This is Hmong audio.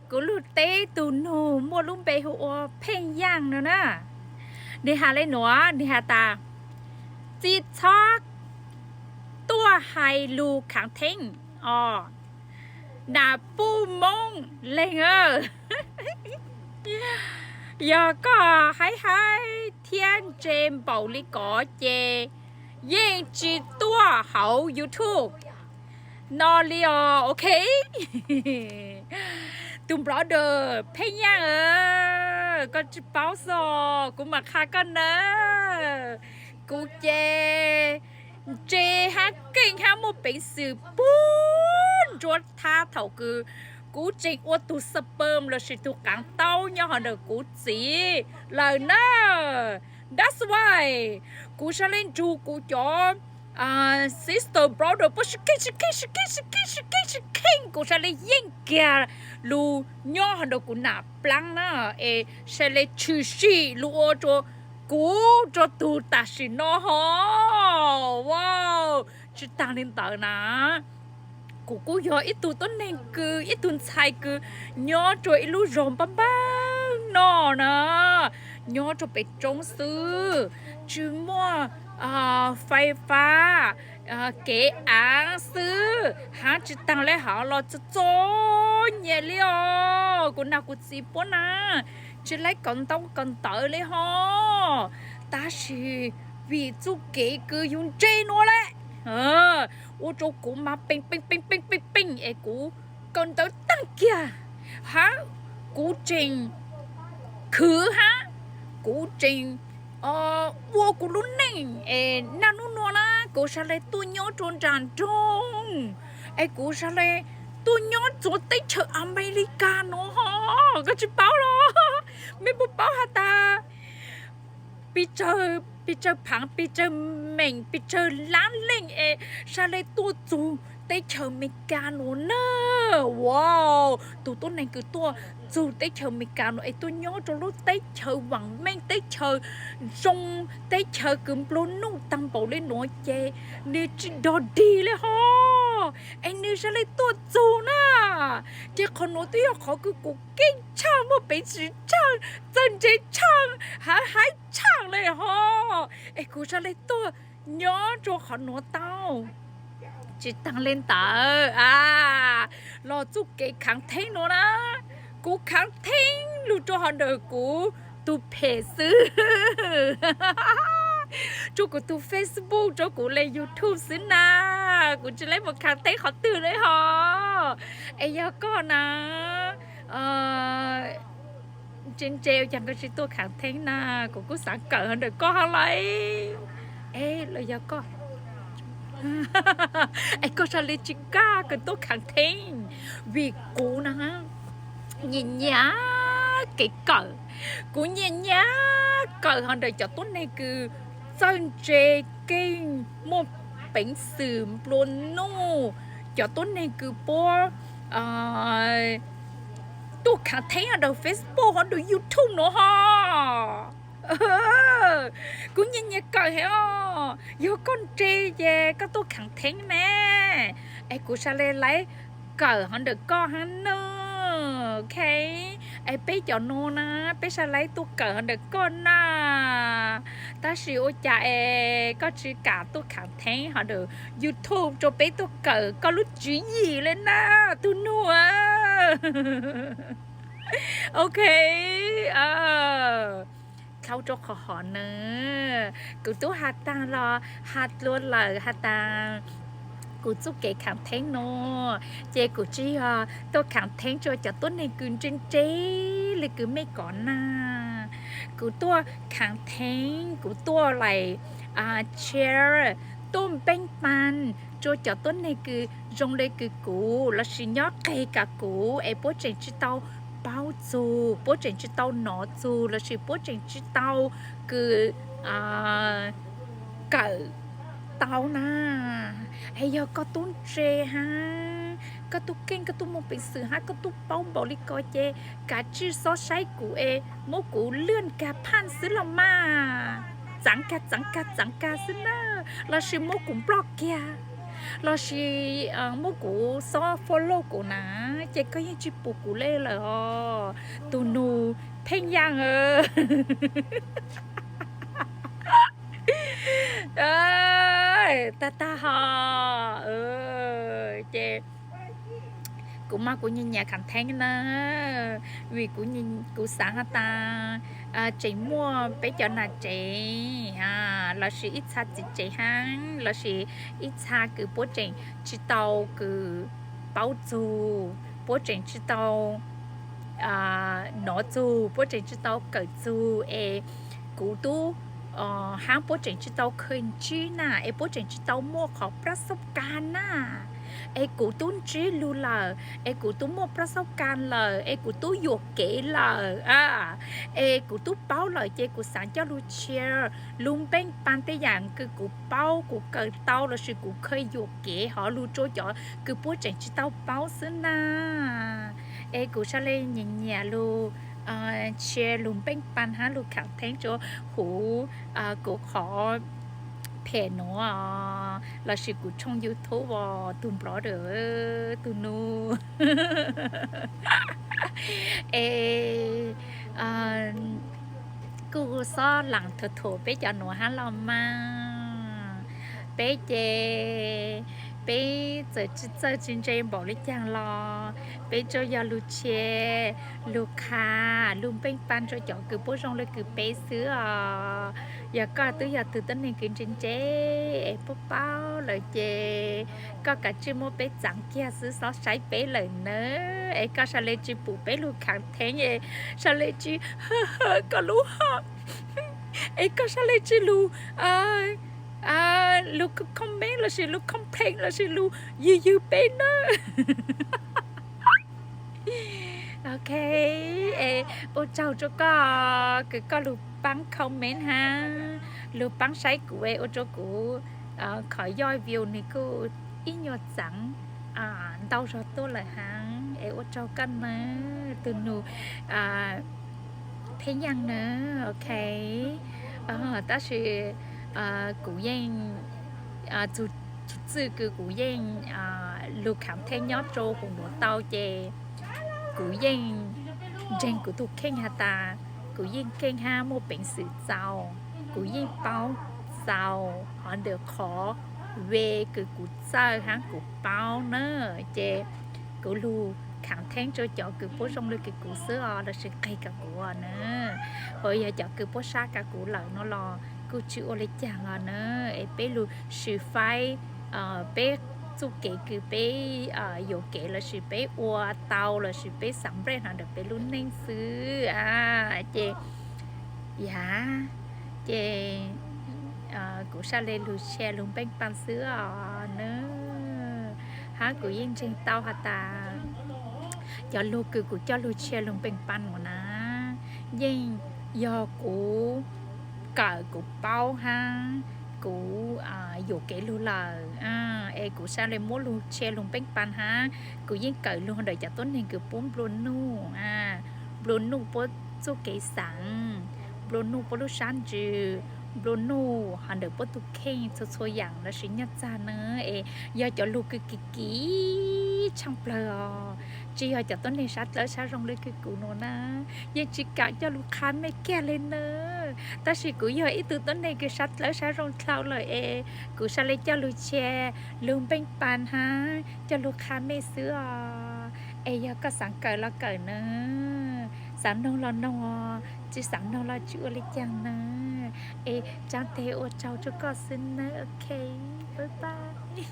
Kuv lug teb tug nug muaj lub npe hu ua Pheej Yaaj no na. Nwg has le nuav, nwg has tas, txij txhob tuaj hais lug khaav theeb os, nam puj Moob leeg a. Yog koj haib haib thiab ntse npaum li ko ces yeej tsis tuaj hauv YouTube no li os, ok. Tus blogger Pheej Yaaj, koj tsis paub xwb, kuv mam qha koj na. Kuv ces ntse hab keej hab muaj peev xwm puag nruab thab thaum kws kuv tseem ua tug sperm lossis tug qaav taub nyob hov ntawm kuv txiv lawm na. That's why kuv sawv le nrug kuv cov sister brother puab sib kheej sib kheej sib kheej sib kheej sib kheej sib kheej, kuv sawv le yeej kiag lug nyob hov ntawm kuv nam plaab na, es sawv le tshwm sim lug ua rua kuv rua tug tam sim no hov. Wow, tsis taag le ntawd na, kuv kuj yog ib tug tuab neeg kws, ib tug ntxhais kws nyob rua ib lub zog npab npab noj na, nyob rua pem roob xwb, tsis muaj fais fab, kev aav xwb, hab tsis taag le hov los txom txom nyem li os. Kuv nam kuv txiv puab na tsis laib kawm ntaub kawm ntawv li hov, tab sis vim txuj kev kws yug ntse nuav lawm, ua rua kuv mas peem peem peem peem peem peem es kuv kawm ntawv taag kiag, hab kuv tseem khwv hab kuv tseem ua kuv lub neej es naj nub nua na kuv sawv le tuaj nyob rua nraag nroog, es kuv sawv le tuaj nyob txug teb chaws Amelikas nuav hov, koj tsis paub los? Mej puas paub has tas pes tsawg phaav, pes tsawg meem, pes tsawg laab leej es sawv le tuaj txug teb chaws Amelikas nuav na. Wow, tug tuab neeg kws tuaj txug teb chaws Amelikas nuav es tuaj nyob rua lub teb chaws vaam meej, teb chaws zoo, teb chaws kws nplua nuj taag npaum le nuav ces nwg tsis dog dig le hov, es nwg sawv le tuaj txug na. Ces qhov nuav twb yog qhov kws kuv keej tshaaj, muaj peev xwm tshaaj, txawj ntse tshaaj, hab haib tshaaj le hov, es kuv sawv le tuaj nyob rua qhov nuav tau. Tsis taag le ntawd a, los txuj kev khaav theeb nuav na, kuv khaav theeb lug rua hov ntawm kuv tug phem xwb, rua kuv tug Facebook, rua kuv le YouTube xwb na. Kuv tsis le moog khaav theeb qhov twg le hov. Es yog koj na, ntse ntse ua caag koj tsis tuaj khaav theeb na, kuv kuj xaav kawm hov ntawm koj hab lauj. Es los yog koj, es koj sawv le tsis kam kws tuaj khaav theeb, vim kuv na nyiam nyiam kev kawm, kuv nyiam nyiam kawm hov ntawm cov tuab neeg kws txawj ntse, keej, muaj peev xwm, nplua nuj, cov tuab neeg kws puab tuaj khaav theeb hov ntawm Facebook, hov ntawm YouTube nuav hov. Kuv nyiam nyiam kawm heev os. Yog koj ntse ces koj tuaj khaav theeb me, es kuv sawv le laib kawm hov ntawm koj hab na. Ok, es peb cov nuav na, peb sawv le tuaj kawm hov ntawm koj na. Tab sis ua cas es koj tsis kam tuaj khaav theeb hov ntawm YouTube rua peb tuaj kawm koj lub tswv yim le na, tug nuav? Ok, dlhau rua qhov hov na, kuv tub has taag los has dlua lawm has tas kuv txuj kev khaav theeb nuav, ces kuv tsis yog tuaj khaav theeb rua cov tuab neeg kws ntse ntse le kws mej kov na. Kuv tuaj khaav theeb, kuv tuaj laim share, tuaj npeej pab rua cov tuab neeg kws zoo le kws kuv lossis nyob qeg kag kuv es puab tseem tsis tau paub txug, puab tseem tsis tau nov txug lossis puab tseem tsis tau kws kawm tau na. Es yog koj tub ntse hab koj tub keej, koj tub muaj peev xwm hab koj tub paub npaum li ko ces kav tsij xob saib kuv es muab kuv lwaj kag phaj xwb los mas, txaav kag txaav kag txaav kag xwb na, lossis muab kuv nploj kiag. lossis muab kuv xob follow kuv na, ces koj yeej tsis pum kuv li lawm os, tus nus Pheej Yaj. Tag tag ho, ces kuv mas kuv nyiam nyiam Khav Theeb na, vim kuv xav has tas tseem muaj peb cov nam tsev lossis ib txha txiv tsev hab lossis ib txha kws puab tseem tsis tau kws paub txug, puab tseem tsis tau nov txug, puab tseem tsis tau kawm txug es kuv tub, hab puab tseem tsis tau kheev ntsib na, es puab tseem tsis tau muaj qhov pras xauj kas na, es kuv tub ntsib lug lawm es kuv tub muaj pras xauj kas lawm es kuv tub yuam kev lawm, es kuv tub paub lawm ces kuv xaav coj lug share lug npeej paa tej yaam kws kuv paub kuv kawm tau lossis kuv kheev yuam kev hov lug rua cov kws puab tseem tsis tau paub xwb na. Es kuv sab le nyiam nyiam lug share lug npeej paa hab lug Khav Theeb rua huv kuv qhov phem nuav lossis kuv tshooj YouTube os, tug blogger, tug nus. Es kuj xob laam thuam thuam peb cov nuav hab los mas, peb ces peb txawm tsis txawj tsis ntse npaum le caag los peb tsuas yog lug share, lug qha, lug npeej paa rua cov kws puab zoo le kws peb xwb os. Yog koj tub yog tug tuab neeg kws ntse ntse es puab paub lawm ces koj kav tsij muab peb txaav kiag xwb, xob saib peb lawm nawb. Es koj sab le tsis pum peb lug Khav Theeb es sab le tsis koj lub hom, es koj sab le tsis lug, lug comment lossis lug complain lossis lug ywg ywg peb nawb. Ok, es ua tsaug rua koj kws koj lug paab comment hab lug paab saib kuv es ua rua kuv qhov yoj view nwg kuj ib nyuas txaav ntau zog tuaj lawm hab. Es ua tsaug koj nawb tug nus Pheej Yaaj nawb. Ok, tab sis kuv yeej, txug txij kws kuv yeej lug Khav Theeb nyob rua huv nuav tau ces kuv yeej ntseeg kuv tug kheej has tas kuv yeej keej hab muaj peev xwm txaus, kuv yeej paub txaus hov ntawm qhov ve kws kuv txawj hab kuv paub na. Ces kuv lug Khav Theeb rua cov kws puab zoo le kws kuv xwb os lossis qeg kag kuv os na. Ho yog cov kws puab sab kag kuv lawm no los kuj tsis ua le caag os na. Es peb lug sib faib, peb txuj kev kws peb yuam kev lossis peb ua tau lossis peb xaav nplej hov ntawm peb lub neej xwb. Ces yog, ces kuv sab le lug share lug npeej paa xwb os na. Hab kuv yeej ntseeg tau has tas cov lug kws kuv coj lug share lug npeej paa nuav na, yeej yog kuv kawm kuv paub hab kuv yuam kev lug lawm. Es kuv sab le muab lug share lug npeej paa hab kuv yeej kawm lug ntawm cov tuab neeg kws puab nplua nuj, nplua nuj puab txuj kev xaav, nplua nuj puab lub sab ntsws, nplua nuj hov ntawm puab tug kheej txhua txhua yaam lossis nyaj txag na. Es yog cov lug kws kim kim tshaaj plawg os, tsis yog cov tuab neeg sab dlawb sab zoo le kws kuv nuav na, yeej tsis kaam coj lug qha mej kiag le na. Tab sis kuv yog ib tug tuab neeg kws sab dlawb sab zoo dlhau lawm es kuv sab le coj lug share lug npeej paa hab coj lug qha mej xwb os. Es yog koj xaav kawm los kawm na, xaav noog los noog os, tsis xaav noog los tsis ua le caag na. Es tsaab teg ua tsaug rua koj xwb nawb. Ok, bye bye.